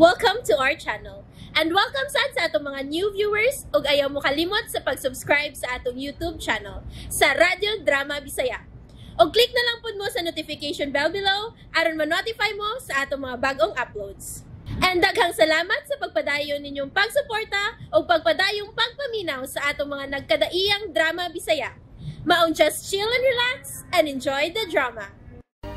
Welcome to our channel. And welcome sad sa atong mga new viewers ug ayaw mo kalimot sa pag-subscribe sa atong YouTube channel sa Radyo Drama Bisaya. Og click na lang pud mo sa notification bell below aron ma-notify mo sa atong mga bagong uploads. And daghang salamat sa pagpadayon ninyong pagsuporta ug pagpadayong pagpaminaw sa atong mga nagkadaiyang drama Bisaya. Maong just chill and relax and enjoy the drama.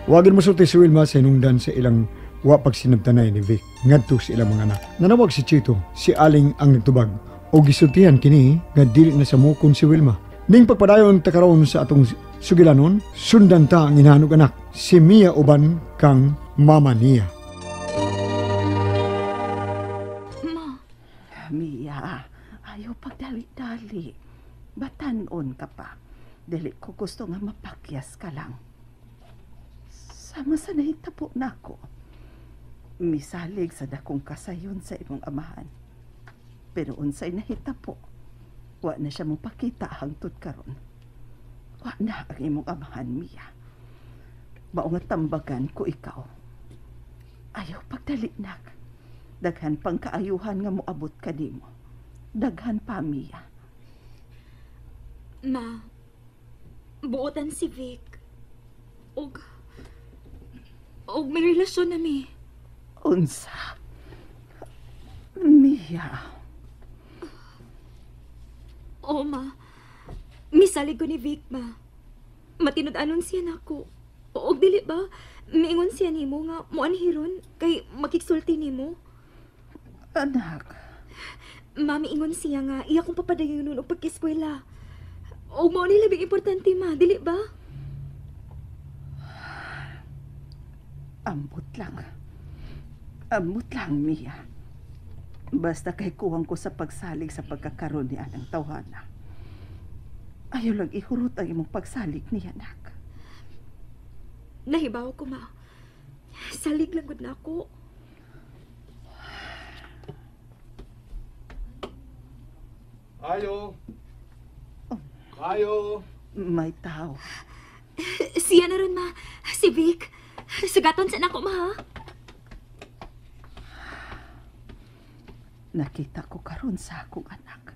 Wagin mo sulti si Wilma sa hinungdan sa ilang wa pagsinabtanay ni Vic ngadto sa ilang mga anak. Nanawag si Chito, si Aling ang nagtubag o gisultihan kini nga dili na sa mukon si Wilma. Ning pagpadayon ta karon sa atong sugilanon, sundan ta ang inahan og anak, si Mia uban kang mama niya. Ma, Mia, ayaw pagdali-dali. Batanon ka pa. Dili ko gusto nga mapakyas ka lang. Sama sa nahitabo nako. Misalig sa dakong kasayon sa imong amahan. Pero unsay nahitabo, wa na siya mopakita hangtod karon. Wa na ang imong amahan, Mia. Mao nga tambagan ko ikaw. Ayaw pagdali, nak. Daghan pang kaayuhan nga moabot ka nimo. Daghan pa, Mia. Ma, buotan si Vic. Og may relasyon na mi. Unsa? Mia. Oo, ma. Misalig ko ni Vic, ma. Matinud-anon siya nako. Og dili ba, miingon siya nimo nga moanhiron kay makigsulti nimo. Anak. Ma, miingon siya nga iya kong papadayonon og pagkeskwela. Og mao ni labing importante, ma, dili ba? Ambot lang. Ambot lang, Mia. Basta kay kuwang ko sa pagsalig sa pagkakaroon ni anang tawhana. Ayaw lang ihurot ang imong pagsalig niya, anak. Nahibaw ko, ma. Salig lang gud na ako. Ayo. Ayo. May tao. Siya na ron, ma. Si Vic. Sugaton sa nako, ma, ha? Nakita ko karon sa akong anak.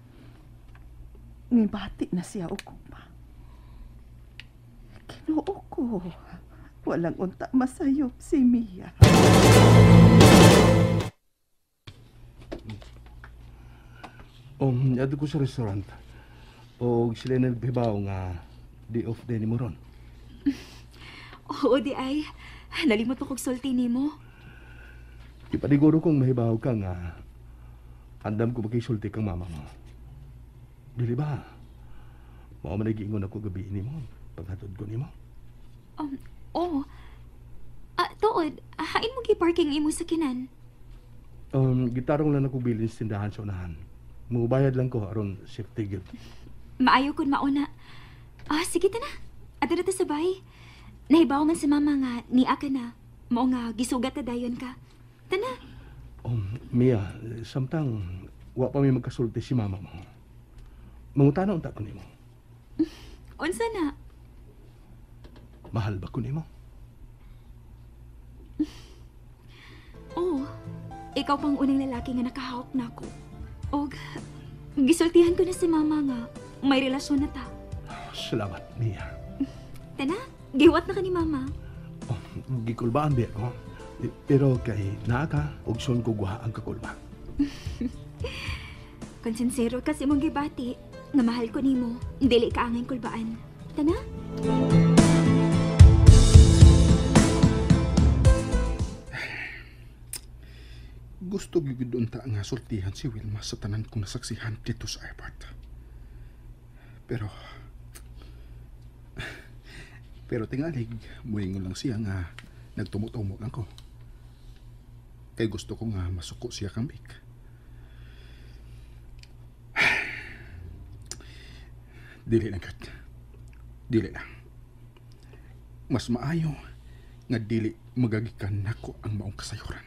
Ngibati na siya og kuma. Kinoo ko. Walang unta masayop si Mia. Adto ko sa restaurant. Og sila naghibaw nga day off day nimo ron. Oo, di ay. Nalimot ko kog sulti nimo. Ipaniguro kong mahibaw ka nga andam ko makisulti kang mama mo. Dili ba? Mao man giingon ako gabi nimo paghatod ko nimo. Oo. Tuod, hain mo gi-parking imo sa kinan? Gitarong lang ako bilin sa tindahan sa unahan. Mubayad lang ko aron safety gyud. Maayo kun mauna. Sige ta na. Adto na ta sa bay. Nahibaw man si mama nga niya ka na. Mao nga gisugat ta dayon ka. Tana. Mia, samtang wa pa mi magkasulti si mama mo. Mangutana unta ko nimo. Unsa na? Mahal ba ko nimo? Oo. Ikaw pang unang lalaki nga nakahawak nako. Og gisultihan ko na si mama nga may relasyon na ta. Salamat, Mia. Tana, giwat na ka ni mama. Oh, gikulbaan biya ko. Pero kay naa ka, og son ko guha ang kakulba. Kung sinsero ka sa imong gibati, nga mahal ko nimo, dili ka angay kulbaan. Tana? Gusto gyud unta nga sultihan si Wilma sa tanan kong nasaksihan dito sa airport. Pero tingalig, muingon lang siya nga nagtumo-tumo lang ko. Kay gusto ko nga masuko siya kang Vic. Dili lang, Kat. Dili lang. Mas maayo nga dili magagikan nako ang maong kasayuran.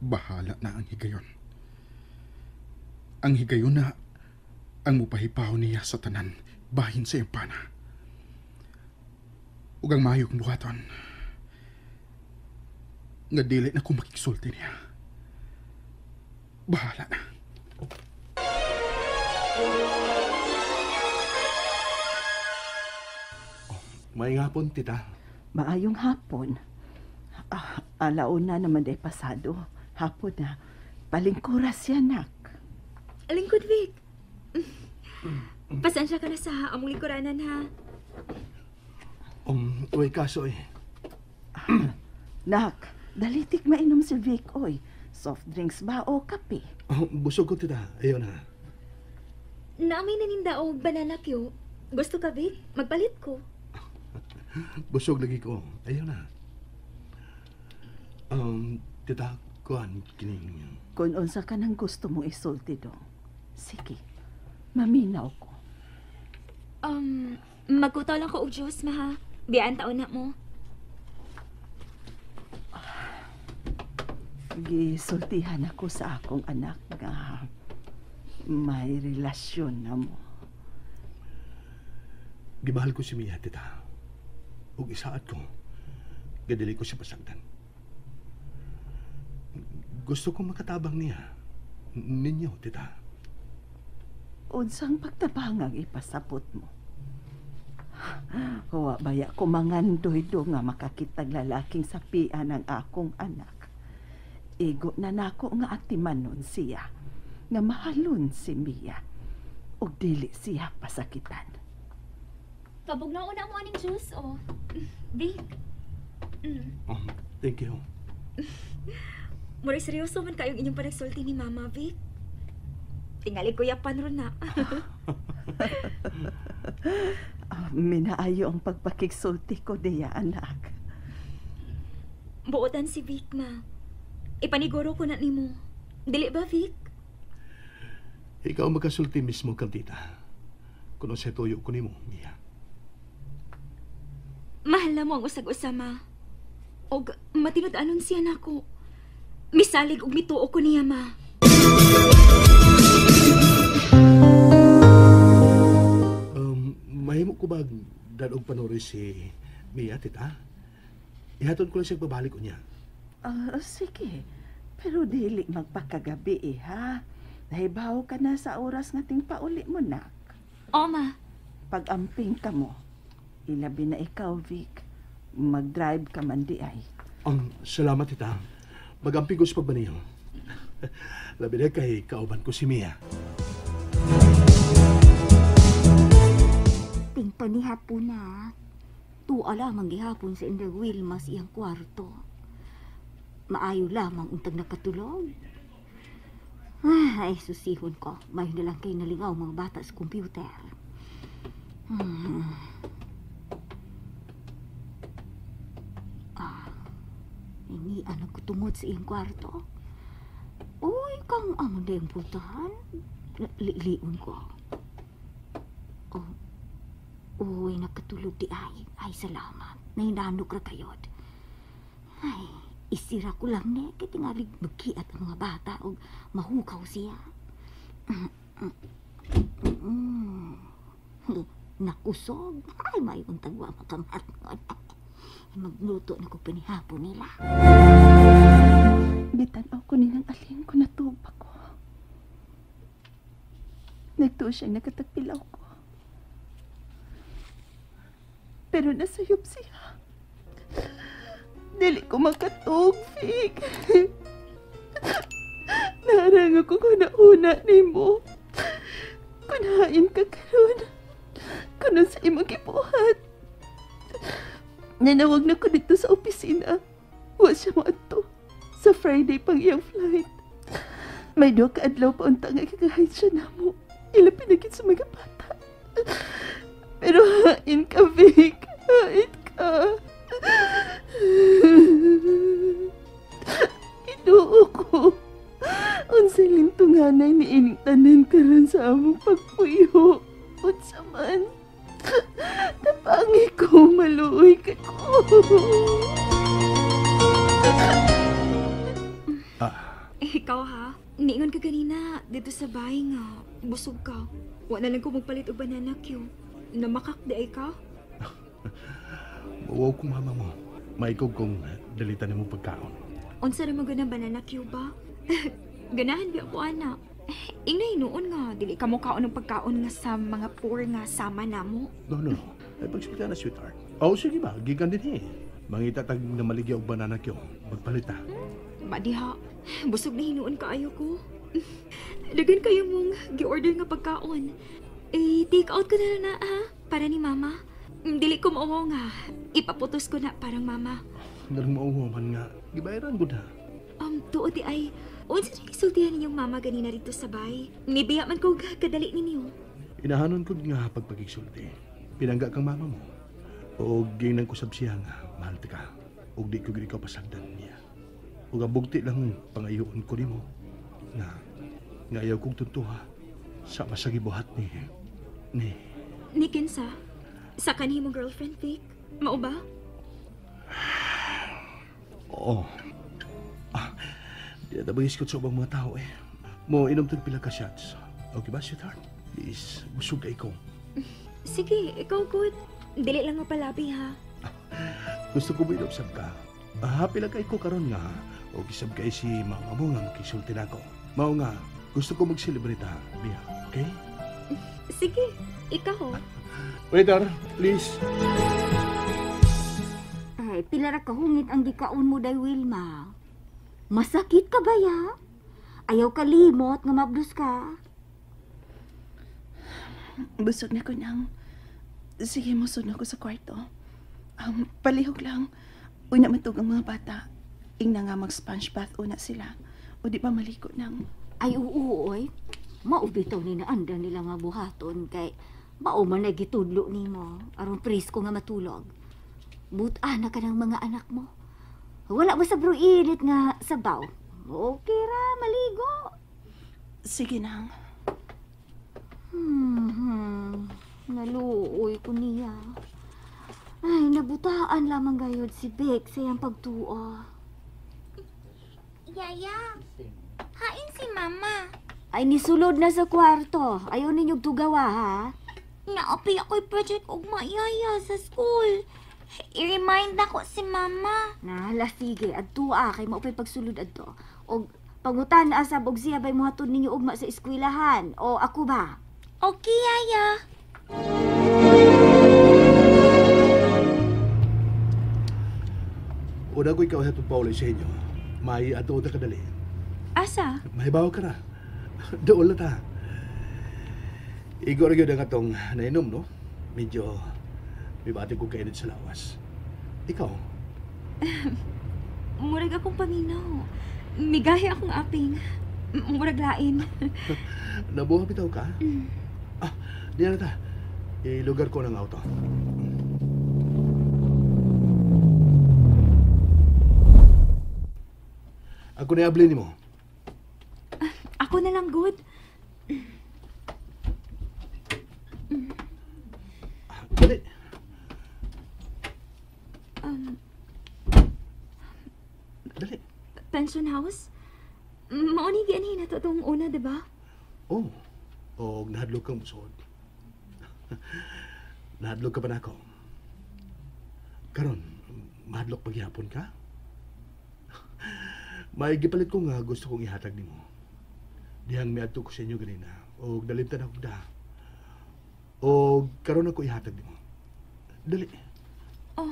Bahala na ang higayon. Ang higayon na ang mupahipaw niya sa tanan bahin sa iyang pana. Ug ang maayo kong buhaton nga dili na ko makigsulti niya. Bahala na. Oh, maayong hapon, tita. Maayong hapon. Alauna naman day pasado. Hapon na. Palingkuras yan, nak. Lingkod, Vic. Pasensya ka na sa among lingkuranan, ha? Uy, kaso eh. Nak, dalitik mainom si Vic, oy. Soft drinks ba o kape? Oh, busog ko, tita. Ayaw na. Naamay naninda og banana Q. Gusto ka, Vic? Magpalit ko. Busog lagi ko. Ayaw na. Tita, kuhan, kining... Kung unsa ka nang gusto mong isulti dong. Sige, maminaw ko. Magkutaw lang ko og juice, ma, ha? Biyaan taon na mo. Gisultihan ako sa akong anak nga may relasyon na mo. Gimahal ko si Mia, tita. Ug isaat ko, gadili ko siya pasagdan. Gusto kong makatabang niya. Ninyo, tita. Unsang pagtabang ang ipasabot mo? Huwa baya ko mangandoy do nga makakitag lalaking sapian ang akong anak. Igo na nako nga atimanon siya, nga mahalon si Mia, ug dili siya pasakitan. Pabugnaw na mo aning juice, oh. Vic. Oh, thank you. Mura seryoso man kayong inyong panagsulti ni Mama, Vic. Tingali ko yapan ron na. Minaayo ang pagpakigsulti ko diya, anak. Buotan si Vic, ma. Ipaniguro ko na nimo. Dili ba, Vic? Ikaw makasulti mismo kang tita. Kuno sa tuyo ko nimo, Mia. Mahal na mo ang usag-usa, ma. Og matinud-anon siya nako. Misalig og mituo ko niya, ma. Mahimo ko ba dadog panuri si Mia, tita? Ihatod ko lang siya pabalik ko niya. Sige. Pero dili magpakagabi, eh, ha? Nahibaw ka na sa oras nga ting pauli mo, nak. O, ma. Pag-amping ka mo, ilabi na ikaw, Vic. Mag-drive ka man di ay. Salamat, tita. Mag-amping ko sa pagbaniyo. Labi na kay kauban ko si Mia. Tingpanihapon na. Tuwa lamang gihapon sa Inday Wilma sa iyang kwarto. Maayo lamang untag nakatulog. Ay, susihon ko. May na lang kay nalingaw mga bata sa computer. Hindi anak ko tungod sa iyang kwarto. Uy, kang amon na yung putahan. Liliun ko. Oh, uy, nakatulog di ay. Ay, salamat. Nahinanok ra kayod. Ay, isira ko lang ne. Kaya tingalig magkiat ang mga bata o mahukaw siya. Nakusog. Ay, may untagwa makamatngon. Magluto na ko panihapon nila. Bitanaw ko nilang alin ko natuba ko. Nagtuo siyang nakatagpilaw ko. Pero nasayop siya. Dili ko makatug, Vic. Naharang ako kung nauna ni mo. Kunain ka karon. Kuno sa imong gibuhat. Nanawag na ko dito sa opisina. Wa siya moadto. Sa Friday pang iyang flight. May duha ka adlaw pa unta nga kagahay siya namo. Ila pinagit sa mga bata. Pero hain ka, Vic. Hain ka. Inuo ko. Unsay lintunganay ni ining tanan karon sa among pagpuyo. Unsa man. Tapangi ko, maluoy ka ko. Ikaw ha? Niingon ka ganina dito sa bahay nga. Busog ka. Wa na lang ko magpalit og banana Q. Namakak di ay ka? Wow kong mama mo. Maikog kong dalitan mo pagkaon. Unsa ra man gud ang banana Q ba? Ganahan bi ako ana. Ingay noon nga dili ka mo kaon ng pagkaon nga sa mga poor nga sama namo. No. Ay pagsulti na sweetheart. Oh, sige ba, gikan din eh. Mangita tag na maligya og banana kyo. Magpalit ta. Ba diha, busog na hinuon kaayo ko. Dagan kayo mong gi-order nga pagkaon. Eh, take out ko na na ha, para ni mama. Dili ko mauwaw nga. Ipaputos ko na parang mama. Ngarong mauwaw man nga, gibayaran ko na. Tuod di ay, unsa na gisultihan ninyong mama ganina rito sa bay? Nibiya man ko kadali ninyo. Inahanon ko nga pagpagigsulti. Pinangga kang mama mo. O ginang kusab siya nga, mahal ka. O di ko gini ka pasagdan niya. O nga bugti lang pangayoon ko nimo. Nga ayaw kong tuntuha sa masagibuhat ni... Ni kinsa? Sa kanhi mong girlfriend, Vic? Mao ba? Oo. Di na tabangis ko sa ubang mga tao eh. Mo, inom tag pila ka shots. Okay ba, sweetheart? Please, busog ka ikaw. Sige, ikaw good. Dili lang mapalabi ha. Gusto ko mo inom sab ka. Happy lang kay ko karon nga. O kisab kay si mama mo nga makisulti na ako. Mao nga, gusto ko mag-celebrate ha. Bia, okay? Sige, ikaw. Waiter, please. Ay, pila ra kahungit ang gikaon mo day Wilma. Masakit ka ba ya? Ayaw ka limot nga mabdus ka. Busog na ko nang. Sige, musod na ko sa kwarto. Palihog lang. Una matug ang mga bata. Ingna nga mag-sponge bath una sila. O di ba maliko nang? Ay, oo, oy. Maubitaw ni naanda nila nga buhaton kay mao man na gitudlo nimo aron presko nga matulog. Buta na ka ng mga anak mo. Wala mo sa init nga sabaw. Okay ra, maligo. Sige nang. Naluoy ko niya. Ay, nabutaan lamang gayod si Vic sa iyang pagtuo. Yaya, hain si mama. Ay, nisulod na sa kwarto. Ayaw ninyong tugawa, ha? Naapi ako'y project ugma, Yaya, sa school. I-remind ako si mama. Nahala, sige. Adto kay maupay pagsulod adto. Og pangutan asab og siya bay mohatod ninyo ugma sa eskwelahan. O ako ba? Okay, Yaya. Una ko ikaw hatod pa ulit sa inyo. May ato ta kadali. Asa? Mahibaw ka na. Doon na ta. Igor yun ang atong nainom, no? Medyo may bati kong kainit sa lawas. Ikaw? Murag akong paminaw. Migahi akong aping. Murag lain. Nabuha bitaw ka? Ah, di na ta. Ilugar ko ng auto. Ako na i-abli nimo. Ako na lang, good. Dali. Dali. Pension house? Mauni gianhin na to itong una, di ba? Oh. Og nahadlok kang musod. Nahadlok ka pa na ako. Karon, mahadlok paghihapon ka? May gipalit ko nga gusto kong ihatag nimo. Dihang miadto ko sa inyo ganina. Og nalimtan ako da. Og karon ako ihatag nimo. Dali. Oh,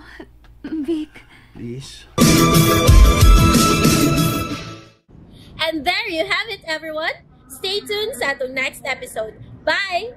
Vic. Please. And there you have it, everyone. Stay tuned sa atong next episode. Bye!